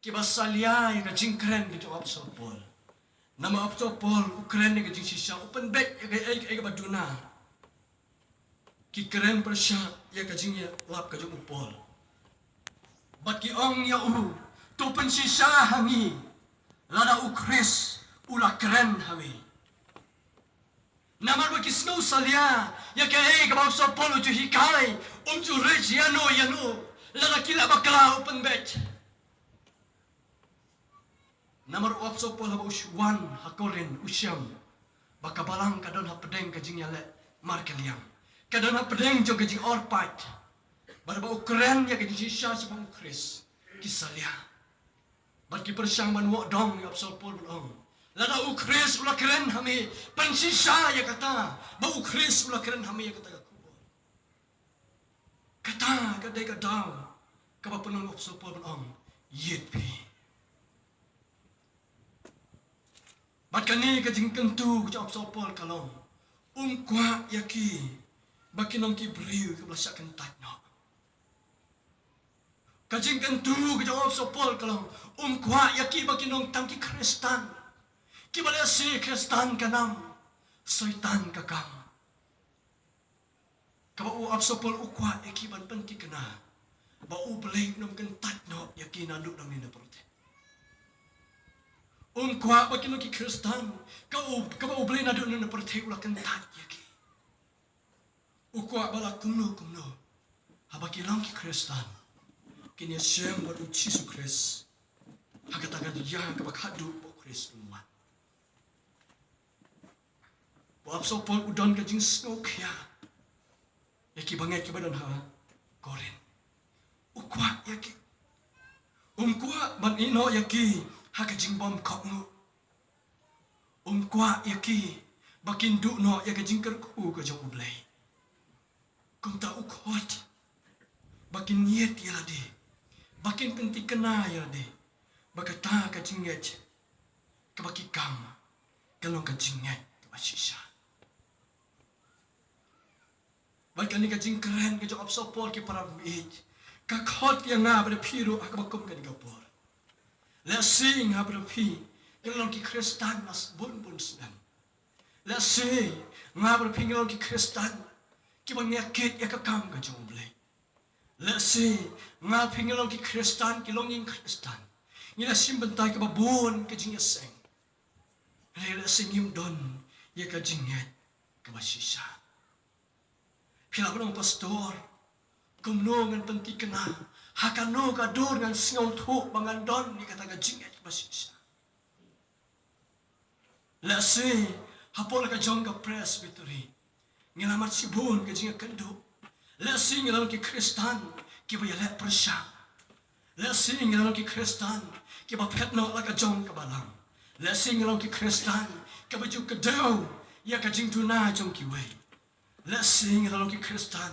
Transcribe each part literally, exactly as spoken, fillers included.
Kiba salia ïa ka jingkren ka jong u Apostol Paul. Namar u Apostol Paul u kren ïa ka jingshisha, u pynbeit ïa kaei kaei kaba duna. Ki kren pyrshah ïa ka jingïalap ka jong u Paul. Bad ki ong ïa u, to pynshisha ha ngi lada u Khrist u la kren ha me. Namar ba ki sngew salia ïa kaei kaba u Apostol Paul u ju hikai, um ju rit ïano ïano. Lada ki la bakla u pynbeit. Namar u Apostol Paul haba u wan ha Korinth u shem ba ka balang ka don hapdeng ka jingïaleh markylliang, ka don hapdeng jong ka jingor paid. Bad haba u kren ïa ka jingshisha shaphang u Khrist, ki salia. Bad ki pyrshang ban wad dong ïa u Apostol Paul ban ong, lada u Khrist u la kren ha me, pynshisha ïa kata ba u Khrist u la kren ha me ïa kata ka khubor. Kata ka dei ka daw kaba pynlong u Apostol Paul ban ong, ïit phi. Bad kane ka jingkyntu ka jong u Apostol Paul ka long, um kwah ïa ki ba kin long ki briew kiba la shah kyntait noh. Ka jingkyntu ka jong u Apostol Paul ka long, um kwah ïa ki ba kin long tang ki Khristan kiba lehse Khristan ka nam, Soitan ka kam. Kaba u Apostol Paul u kwah ïa ki ban pynthikna ba U Blei un ym kyntait noh ïa ki naduh nangne na pyrthei. Um kwah ba kin long ki Khristan ka u, kaba U Blei naduh nangne na pyrthei u la kyntait ïa ki. U kwah ba la kumno kumno, haba ki long ki Khristan, kin ïashem bad u Jisu Khrist ha kata ka jingïa kaba khadduh ba u Khrist un wan. U Apostol Paul u don ka jingsngewkhia ïa ki bangeit kiba don ha Korinth. U kwah ïa ki. Um kwah ban ïehnoh ïa ki ha ka jingbymkohnguh. Um kwah ïa ki ba kin duh noh ïa ka jingkyrkhu ka jong U Blei. Kumta u khot ba kin ïeit ïa lade, ba kin pynthikna ïa lade, ba kata ka jingngeit kaba ki kam kan long ka jingngeit kaba shisha. Bad kane ka jingkren ka jong u Apostol Paul, ki para bangeit, ka khot ïa nga bad ïa phi ruh ha kaba kum kane ka por. Lehse nga bad ïa phi ngi long ki Khristan la bun bun snem. Lehse nga bad ïa phi ngi long ki Khristan kiba ngi ïakit ïa ka kam ka jong U Blei. Lehse nga bad ïa phi ngi long ki Khristan, ki longïing Khristan, ngi la shim bynta kiba bun ka jingïaseng. Hynrei lehse ngim don ïa ka jingngeit kaba shisha. Phi lah ban ong, pastor, kumno ngan pynthikna? Ha kano ka dur ngan sngewthuh ba ngan don ïa kata ka jingngeit kaba shisha? Lehse hapoh la ka jong ka Presbytery ngi la mad shibun ka jingïakynduh. Lehse ngi la long ki Khristan kiba ïaleh pyrshah. Lehse ngi la long ki Khristan kiba phet noh la ka jong ka balang. Lehse ngi la long ki Khristan kiba ju kdew ïa ka jingduna jong kiwei. Lehse ngi la long ki Khristan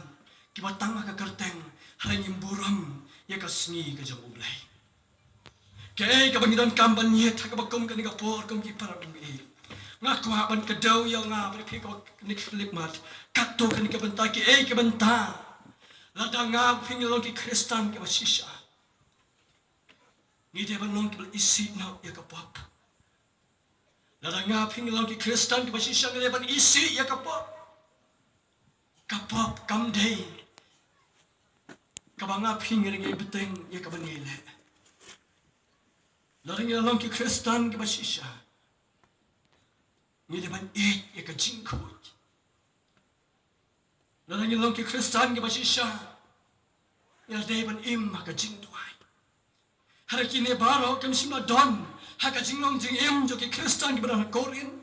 kiba tang ha ka kyrteng, hynrei ngim burom ïa ka sngi ka jong U Blei. Kaei kaba ngi donkam ban ïeit ha kaba kum kane ka por kum ki para bangeit, nga kwah ban kdew ïa nga bad ïa phi kaba kane ka khyllipmat. Katto kane ka bynta, kaei ka bynta? Lada nga bad phi ngi la long ki Khristan kiba shisha, ngi dei ban long kiba la isih noh ïa ka pop. Lada nga bad phi ngi la long ki Khristan kiba shisha, ngi dei ban isih ïa ka pop. Ka pop kam dei kaba nga bad phi ngi ruh ngi bteng ïa kaba ngi leh. Lada ngi la long ki Khristan kiba shisha, ngi dei ban ïeit ïa ka jingkhuid. Lada ngi long ki Khristan kiba shisha, ngi dei ban im ha ka jingduwai. Hynrei kine baroh kim shym la don ha ka jinglong jingim jong ki Khristan kiba don ha Korinth.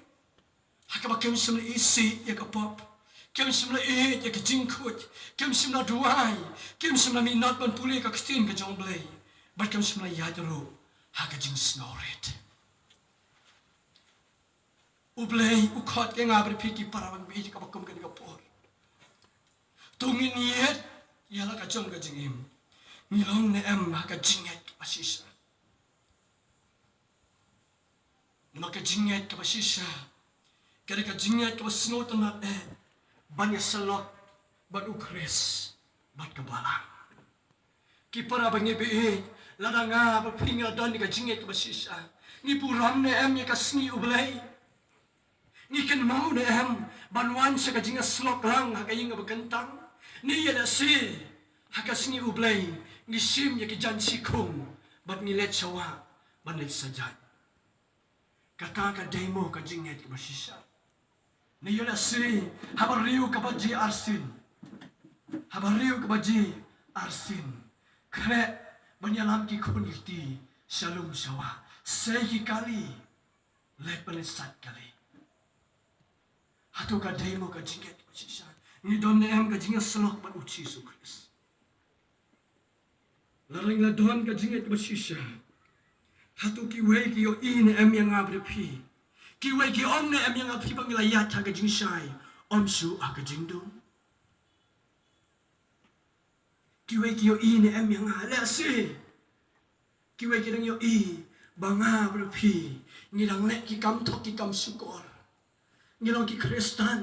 Ha kaba kim shym la isih ïa ka pop, kim shym la ïeit ïa ka jingkhuid, kim shym la duwai, kim shym la minot ban pule ka ktien ka jong U Blei, bad kim shym la ïaid ruh ha ka jingsngewrit. U Blei u khot ïa nga bad ïa phi ki para bangeit ha kaba kum kane ka por. To ngin ïeit ïa la ka jong ka jingim, ngi long ne em ha ka jingngeit kaba shisha. Namar ka jingngeit kaba shisha ka dei ka jingngeit kaba sngewtynnad eh ban ïasyllok bad U Khrist bad ka balang. Ki para bangeit, Lada nga bad phi ngi la don ïa ka jingngeit kaba shisha, ngi burom ne em ïa ka sngi U Blei? Ngi kynmaw ne em ban wan sha ka jingïasyllok lang ha ka ïing kaba kyntang? Ne ïa lehse ha ka sngi U Blei ngi shim ïa ki jan shikhum bad ngi leit sha wah ban leit sha jait? Kata ka dei mo ka jingngeit kaba shisha? Ne ïa lehse ha ba riew kaba jia arsien, ha ba riew kaba jia arsien, khreh ban ïalam ki khun ki kti sha lum sha wah, sei ki kali, leit ban leit sait kali? Hato ka dei mo ka jingngeit kaba shisha? Ngi don ne em ka jingïasyllok bad U Jisu Khrist? Lada ngi la don ka jingngeit kaba shisha, hato kiwei ki ïohi ne em ïa nga bad ïa phi? Kiwei ki ong ne em ïa nga bad ïa phi ba ngi la ïaid ha ka jingshai, ym shuh ha ka jingdum? Kiwei ki ïohi ne em ïa nga? Lehse kiwei ki dang ïohi ba nga bad ïa phi ngi dang leh ki kam thok ki kam shukor, ngi long ki Khristan